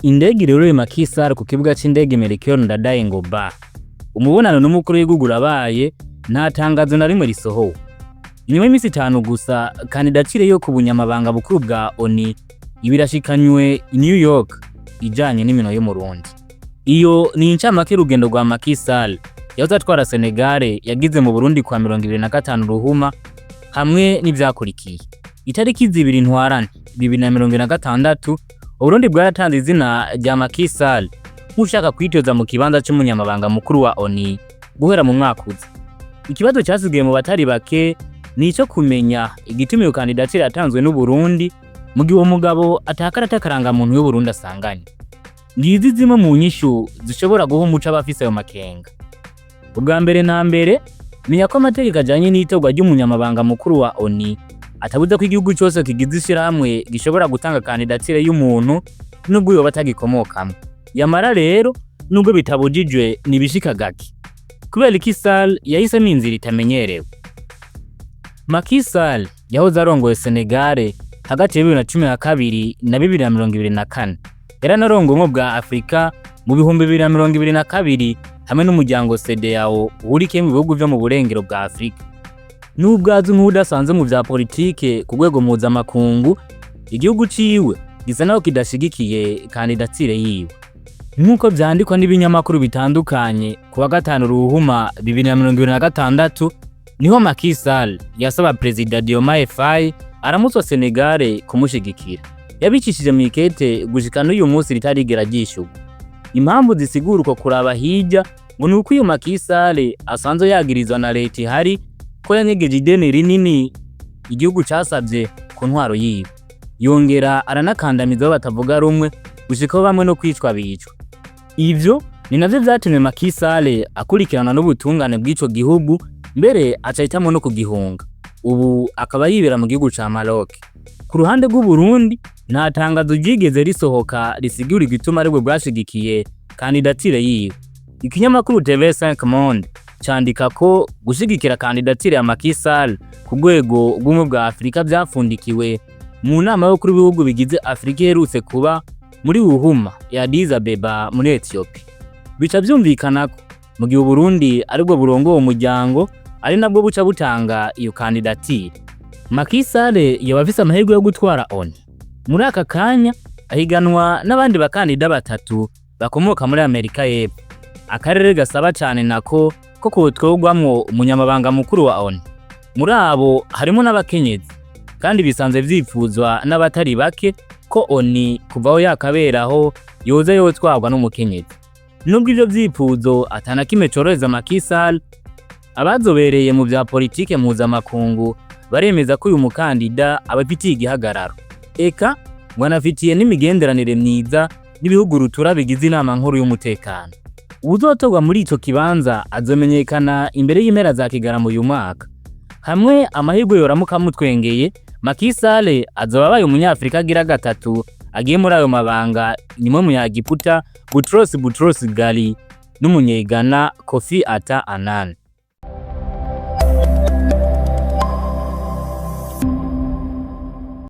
Indege irerure Macky Sall ku kibuga c'indege Melchior Ndadaye ngo ba. Umubonano n'umukuru w'igihugu urabaye, nta tangazo na rimwe risohowe. Inyuma y'imisi 5 gusa, kandidatire yo ku bunyamabanga bukuru bwa ONU ibirashikanywe i New York ijanye n'imino y'Umurundi. Iyo ni incamake y'urugendo rwa Macky Sall yahoze atwara Senegal yagize mu Burundi kwa 2025 Ruhuma hamwe n'ivyakurikiye. Itariki 2 Ntwarante 2026, Uburundi bwaratanze izina rya Macky Sall nk'ushaka kwitoza mu kibanza c'umunyamabanga mukuru wa ONU guhera mu mwaka uza. Ikibazo casigaye mu batari bake ni ico kumenya igituma iyo kandidatire yatanzwe n'Uburundi mu gihe uwo mugabo atakarata karangamuntu y'Uburundi asanganywe. Ngizi zimwe mu nyishu zishobora guha umuco abafise ayo makenga. Ubwa mbere na mbere, menya ko amategeko ajanye n'itorwa ry'umunyamabanga mukuru wa ONU atabuza ko igihugu cose kigize ishirahamwe gishobora gutanga kandidatire y'umuntu nubwo yoba atagikomokamwo. Yamara rero, nubwo bitabujijwe, ntibishika gake. Kubera iki Sall yahisemwo inzira itamenyerewe? Macky Sall yahoze arongoye Senegal hagati ya 2012 na 2024. Yaranarongoye Ubumwe bwa Afrika mu 2022 hamwe n'umuryango CEDEAO uhurikiyemwo ibihugu vyo mu burengero bwa Afrika. Nubwo azwi nk'uwudasanzwe mu vya politike ku rwego mpuzamakungu, igihugu ciwe gisa naho kidashigikiye kandidatire yiwe. Nk'uko vyandikwa n'ibinyamakuru bitandukanye, ku wa gatanu Ruhuma 2026 niho Macky Sall yasaba Perezida Diomaye Faye aramutswa Senegal kumushigikira. Yabicishije mw'ikete gushika n'uyu munsi ritarigera ryishurwa. Impamvu zisigura uko kuraba hirya ngo ni uko uyu Macky Sall asanzwe yagirizwa na leta ihari ko yanyegeje ideni rinini igihugu casavye ku ntwaro yiwe. Yongera aranakandamiza abo batavuga rumwe gushikaho bamwe no kwicwa bicwa. Ivyo ni navyo vyatumye Macky Sall akurikiranwa n'ubutungane bw'ico gihugu, mbere aca ahitamwo no kugihunga. Ubu akaba yibera mu gihugu ca Maroc. Ku ruhande rw'Uburundi, nta tangazo ryigeze risohoka risigura igituma aribwo bwashigikiye kandidatire yiwe. Ikinyamakuru TV5 Monde candika ko gushigikira kandidatire ya Macky Sall ku rwego rw'Ubumwe bwa Afrika vyapfundikiwe mu nama y'abakuru b'ibihugu bigize Afrika iherutse kuba muri Ruhuma ya Addis Abeba muri Ethiopia. Bica vyumvikana ko mu gihe Uburundi aribwo burongoye umuryango, ari nabwo buca butanga iyo kandidatire. Macky Sall yoba afise amahirwe yo gutwara ONU. Muri aka kanya ahiganwa n'abandi bakandida batatu bakomoka muri Amerika y'Epfo, akarere gasaba cane nako ko kotwogwamwo umunyamabanga mukuru wa ONU. Muri abo harimo n'abakenyezi, kandi bisanzwe vyipfuzwa n'abatari bake ko ONU kuva aho yakaberaho yoza yotwarwa n'umukenyezi. Nubwo ivyo vyipfuzo atana kimwe corohereza Macky Sall, abazobereye mu vya politike mpuzamakungu baremeza ko uyu mukandida abafitiye igihagararo, eka ngo anafitiye n'imigenderanire myiza n'ibihugu rutura bigize Inama Nkuru y'Umutekano. Uwuzotorwa muri ico kibanza azomenyekana imbere y'impera za Kigarama uyu mwaka. Hamwe amahirwe yoramuka amutwengeye, Macky Sall azoba abaye umunyafrika agira gatatu agiye muri ayo mabanga, nyuma y'umunyagiputa Boutros Boutros Ghali n'umunyegana Kofi Atta Annan.